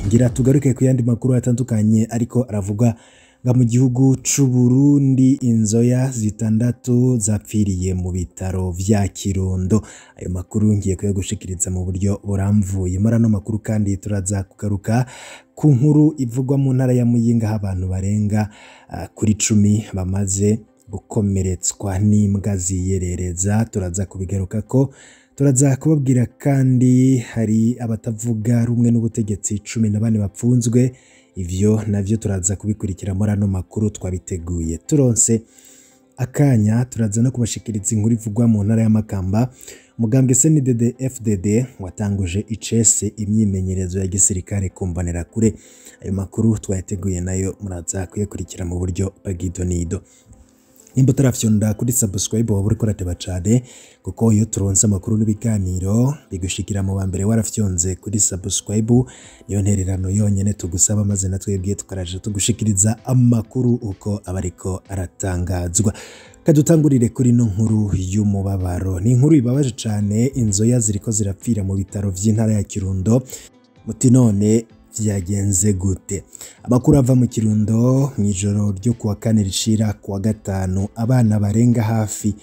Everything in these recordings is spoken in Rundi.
Ngira tugaruke ku yandi makuru atandukanye ariko aravuga nga mu gihugu c'u Burundi inzoya zitandatu zapfiriye mu bitaro vya Kirundo. Ayo makuru ngiye kuyagushikiriza mu buryo buramvuye. Muri ano makuru kandi turaza kugaruka ku nkuru ivugwa mu ntara ya Muyinga aho abantu barenga kuri 10 bamaze gukomeretswa n'imbwa ziyerereza. Turaza kubigarukako. Turaza kubabwira kandi hari abatavuga rumwe n'ubutegetsi 14 bapfunzwe. Ivyo navyo turaza kubikurikira muri ano makuru twabiteguye. Turonse akanya turaza no kubashikiriza inkuru ivugwa mu ntara ya Makamba. Mugambwe CNDD FDD watanguje icese imyimenyerezo ya gisirikare kumbanira kure. Ayo makuru twayateguye nayo muraza kuyakurikira mu buryo bw'idonido. Nimba utarafyonda kuri subscribe waba uriko urateba cane, kuko iyo turonse amakuru n'ibiganiro bigushikira mu bambere warafyonze kuri subscribe. Niyo ntererano yonyene tugusaba, maze natwebwe tukaraje tugushikiriza amakuru uko abariko aratangazwa. Kadutangurire kuri no nkuru y'umubabaro. Ni inkuru ibabaje cane. Inzoya ziriko zirapfira mu bitaro vy'intara ya Kirundo. Muti none vyagenze gute? Amakuru ava mu Kirundo mw'ijoro ryo kuwa kane rishira kuwa gatanu, abana barenga hafi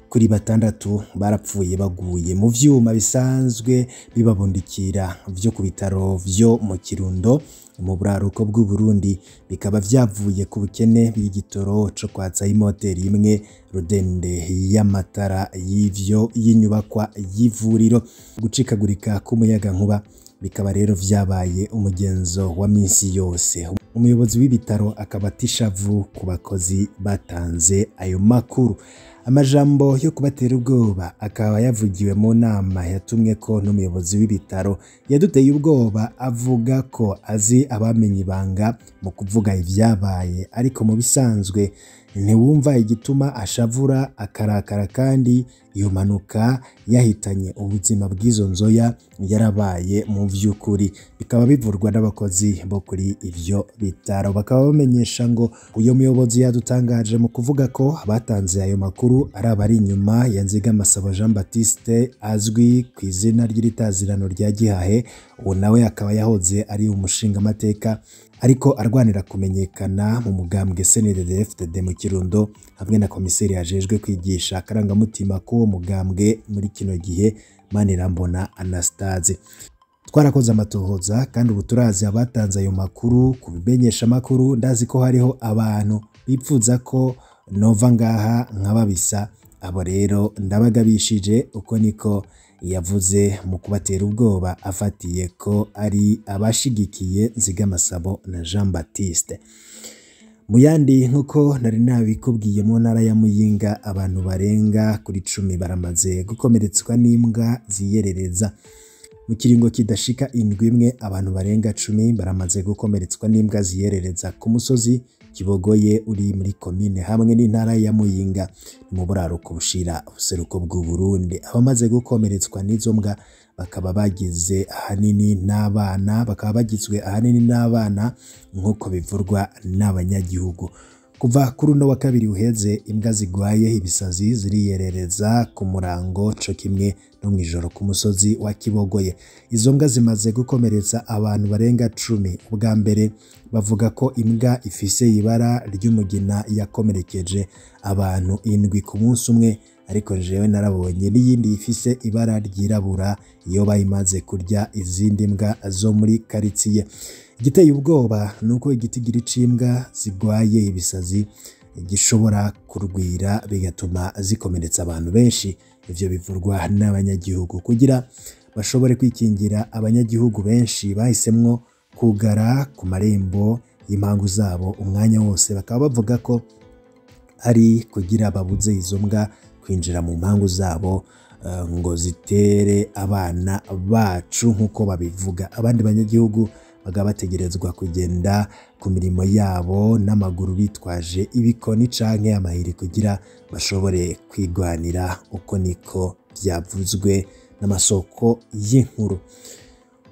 kuri 6 barapfuye baguye mu vyuma bisanzwe bibabundikira vyo ku bitaro vyo mu Kirundo mu buraruko bw'u Burundi. Bikaba vyavuye ku bukene bw'igitoro co kwatsa imoteri imwe rudende y'amatara y'ivyo y'inyubakwa y'ivuriro. Gucikagurika k'umuyaga nkuba bikaba rero vyabaye umugenzo wa minsi yose. Umuyobozi w'ibitaro akaba atishavu ku bakozi batanze ayo makuru. Amajambo yo kubatera ubwoba akaba yavugiwe mu nama yatumwe ko n'umuyobozi w'ibitaro. Yaduteye ubwoba avuga ko azi abamenye ibanga mu kuvuga ivyabaye, ariko mu bisanzwe ntiwumva igituma ashavura akarakara, kandi iyo mpanuka yahitanye ubuzima bw'izo nzoya yarabaye mu vy'ukuri. Bikaba bivurwa n'abakozi bo kuri ivyo bitaro. Bakaba bamenyesha ngo uyo muyobozi yadutangaje mu kuvuga ko abatanze ayo makuru ari abari inyuma ya Nzigamasabo Jean Baptiste azwi ku izina ry'itazirano rya Gihahe. Uwo nawe akaba yahoze ari umushingamateka ariko arwanira kumenyekana mu mugambwe CNDD FDD mu Kirundo, hamwe na komiseri yajejwe kwigisha akarangamutima k'uwo mugambwe muri kino gihe, Manirambona Anastase. Twarakoze amatohoza kandi ubu turazi abatanze ayo makuru ku bimenyesha makuru. Ndazi ko hariho abantu bipfuza ko nova ngaha nkababisa, abo rero ndabagabishije. Uko niko yavuze mu kubatera ubwoba afatiye ko ari abashigikiye Nzigamasabo na Jean Baptiste. Mu yandi, nkuko nari nabikubwiye, mu ntara ya Muyinga abantu barenga kuri 10 baramaze gukomeretswa n'imbwa ziyerereza. Mu kiringo kidashika indwi imwe, abantu barenga 10 baramaze gukomeretswa n'imbwa ziyerereza ku musozi Kibogoye uri muri komine hamwe n'intara ya Muyinga mu buraruko bushira ubuseruko bw'u Burundi. Abamaze gukomeretswa n'izo mbwa bakaba bagize ahanini n'abana, bakaba bagizwe ahanini n'abana nk'uko bivurwa n'abanyagihugu. Kuva kuri uno wa kabiri uheze, imbwa zigwaye ibisazi ziriyerereza ku murango co kimwe no mw'ijoro ku musozi wa Kibogoye. Izo mbwa zimaze gukomeretsa abantu barenga 10. Ubwa mbere bavuga ko imbwa ifise ibara ry'umugina yakomerekeje abantu 7 ku munsi umwe, ariko jewe narabonye n'iyindi ifise ibara ryirabura iyo bayimaze kurya izindi mbwa zo muri karitsiye. Igiteye ubwoba nuko igitigiri c'imbwa zigwaye ibisazi gishobora kurwira bigatuma zikomeretsa abantu benshi. Ivyo bivurwa n'abanyagihugu. Kugira bashobore kwikingira, abanyagihugu benshi bahisemwo kugara ku marembo y'impangu zabo umwanya wose. Bakaba bavuga ko ari kugira babuze izo mbwa kwinjira mu mpangu zabo ngo zitere abana bacu nk'uko babivuga. Abandi banyagihugu bakaba bategerezwa kugenda ku mirimo yabo n'amaguru bitwaje ibikoni canke amahiri kugira bashobore kwigwanira. Uko niko byavuzwe n'amasoko y'inkuru.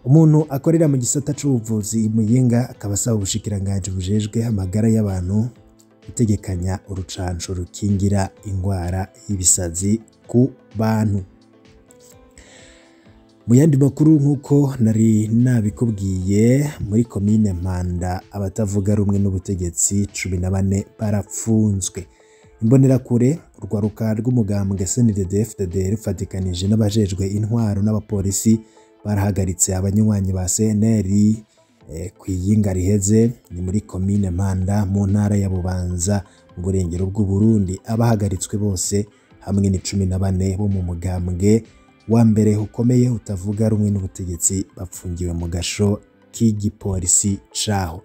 Umuntu akorera mu gisata c'ubuvuzi i Muyinga akaba asaba ubushikiranganji bujejwe amagara y'abantu gutegekanya urucanco rukingira ingwara y'ibisazi ku bantu. Mu yandi makuru, nk'uko nari nabikubwiye, muri komine Mpanda abatavuga rumwe n'ubutegetsi 14 barapfunzwe. Imbonerakure, urwaruka rw'umugambwe CNDD-FDD rufatikanije n'abajejwe intwaro n'abapolisi, barahagaritse abanywanyi ba CNL kw'iyinga riheze. Ni muri komine Mpanda mu ntara ya Bubanza mu burengero bw'u Burundi. Abahagaritswe bose hamwe ni 14 bo mu mugambwe wa mbere ukomeye utavuga rumwe n'ubutegetsi, bapfungiwe mu gasho k'igipolisi caho.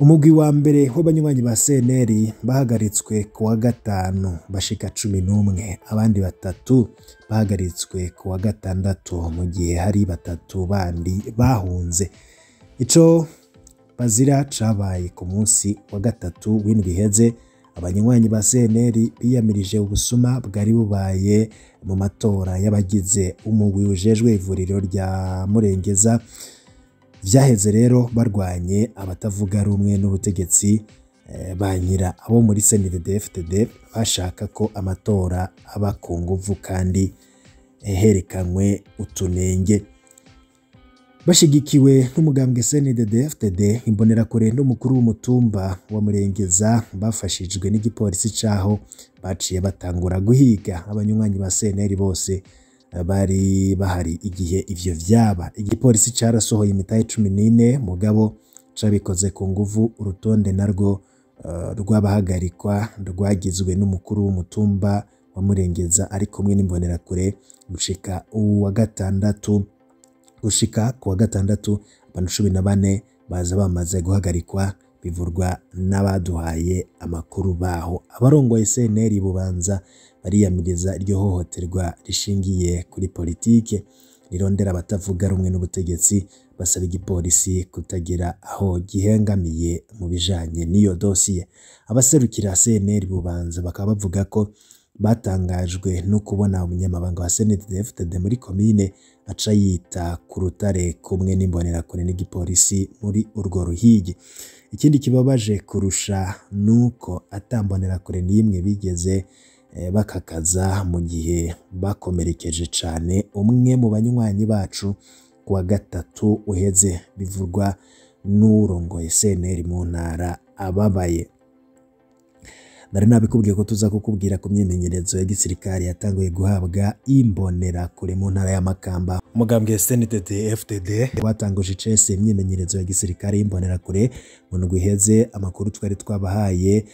Umugwi wa mbere w'abanywanyi ba CNL bahagaritswe ku wa gatanu bashika 11, abandi batatu bahagaritswe ku wa gatandatu, mu gihe hari batatu bandi bahunze. Ico bazira cabaye ku munsi wa gatatu w'indwi iheze. Abanywanyi ba CNL biyamirije ubusuma bwari bubaye mu matora y'abagize umugwi ujejwe ivuriro rya Murengeza. Vyaheze rero barwanye abatavuga rumwe n'ubutegetsi, bankira abo muri CNDD-FDD bashaka ko amatora aba ku nguvu kandi herekanywe utunenge. Bashigikiwe n'umugambwe CNDD-FDD, imbonerakure n'umukuru w'umutumba wa Murengeza bafashijwe n'igipolisi caho, baciye batangura guhiga abanywanyi ba CNL bose bari bahari igihe ivyo vyaba. Igipolisi carasohoye imitahe 14, mugabo cabikoze ku nguvu. Urutonde narwo rw'abahagarikwa rwagizwe n'umukuru w'umutumba wa Murengeza ari kumwe n'imbonerakure. Gushika uwa gatandatu, gushika ku wa gatandatu, abantu 14 baza bamaze guhagarikwa, bivurwa n'abaduhaye amakuru baho. Abarongoye CNL Bubanza bariyamiriza iryo hohoterwa rishingiye kuri politike rirondera abatavuga rumwe n'ubutegetsi, basaba igipolisi kutagira aho gihengamiye mu bijanye n'iyo dosiye. Abaserukira CNL Bubanza bakaba bavuga ko batangajwe no kubona umunyamabanga wa CNDD-FDD muri komine aca yita ku rutare kumwe n'imbonerakure n'igipolisi muri urwo ruhigi. Ikindi kibabaje kurusha nuko ata mbonerakure n'imwe bigeze bakakaza mu gihe bakomerekeje cane umwe mu banywanyi bacu ku wa gatatu uheze, bivurwa n'urongoye CNL mu ntara ababaye. Nari nabikubwiye ko tuza kukubwira ku myimenyerezo ya gisirikare yatanguye guhabwa imbonerakure mu ntara ya Makamba. Umugambwe CNDD FDD watanguje icese imyimenyerezo ya gisirikare y'imbonerakure mu ndwi iheze. Amakuru twari twabahaye,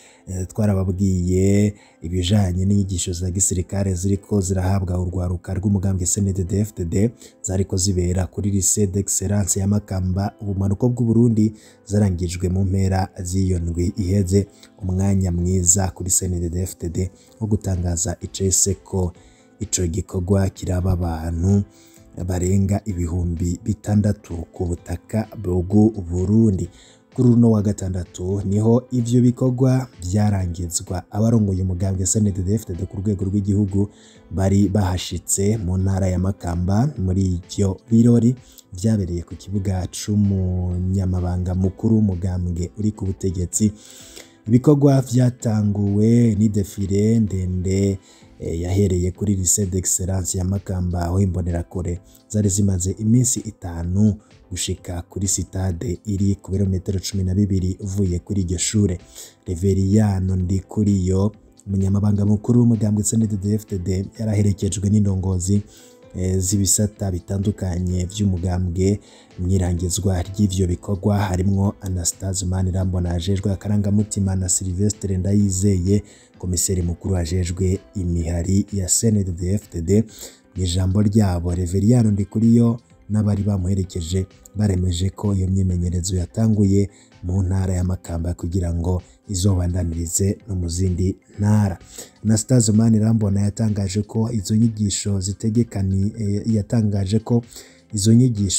twarababwiye ibijanye n'inyigisho za gisirikare ziriko zirahabwa urwaruka rw'umugambwe CNDD FDD, zariko zibera kuri Lycée d'Excellence ya Makamba, ubumanuko bw'u Burundi, zarangijwe mu mpera z'iyo ndwi iheze. Umwanya mwiza kuri CNDD FDD wo gutangaza icese ko ico gikorwa kiraba abantu barenga 6000 ku butaka bw'u Burundi. Kuri uno wa gatandatu niho ivyo bikorwa vyarangizwa. Abarongoye umugambwe CNDD-FDD ku rwego rw'igihugu bari bahashitse mu ntara ya Makamba muri ivyo birori vyabereye ku kibuga c'umunyamabanga mukuru w'umugambwe uri ku butegetsi. Ibikorwa vyatanguwe ni défilé ndende yahereye kuri Lycée d'Excellence ya Makamba, aho imbonerakure zari zimaze iminsi 5, gushika kuri sitade iri ku birometero 12 uvuye kuri iryo shure. Reveriyano Ndikuriyo, umunyamabanga mukuru w'umugambwe CNDD-FDD, yaraherekejwe n'indongozi z'ibisata bitandukanye vy'umugambwe mw'irangizwa ry'ivyo bikorwa, harimwo Anastase Manirambona ajejwe akarangamutima na Sylvestre Ndayizeye, komiseri mukuru ajejwe imihari ya CNDD-FDD. Mw'ijambo ryabo, Reveriyano Ndikuriyo n'abari bamuherekeje baremeje ko iyo myimenyerezo yatanguye mu ntara ya Makamba kugira ngo izobandanirize no mu zindi ntara. Anastase Manirambona yatangaje ko izo nyigisho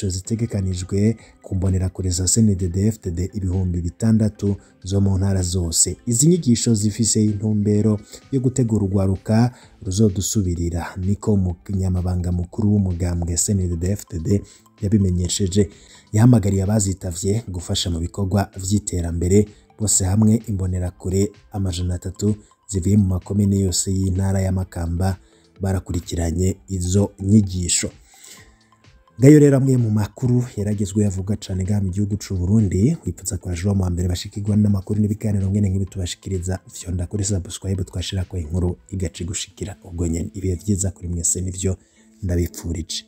zitegekanijwe ku mbonerakure za CNDD-FDD 6000 zo mu ntara zose. Izi nyigisho zifise intumbero yo gutegura urwaruka ruzodusubirira, niko umunyamabanga mukuru w'umugambwe CNDD-FDD yabimenyesheje. Yahamagariye abazitavye gufasha mu bikorwa vy'iterambere. Bose hamwe imbonerakure 300 zivuye mu makomine yose y'intara ya Makamba barakurikiranye izo nyigisho. Ngayo rero amwe mu makuru yaragezwe yavuga cane ngaha mu gihugu c'u Burundi. Wipfuza kuraje mu mbere bashikirwa n'amakuru n'ibiganiro ngene nk'ibi tubashikiriza, fyonda kuri subscribe twashirako inkuru igaci gushikira ubwo nyene. Ibihe vyiza kuri mwese nivyo ndabipfurije.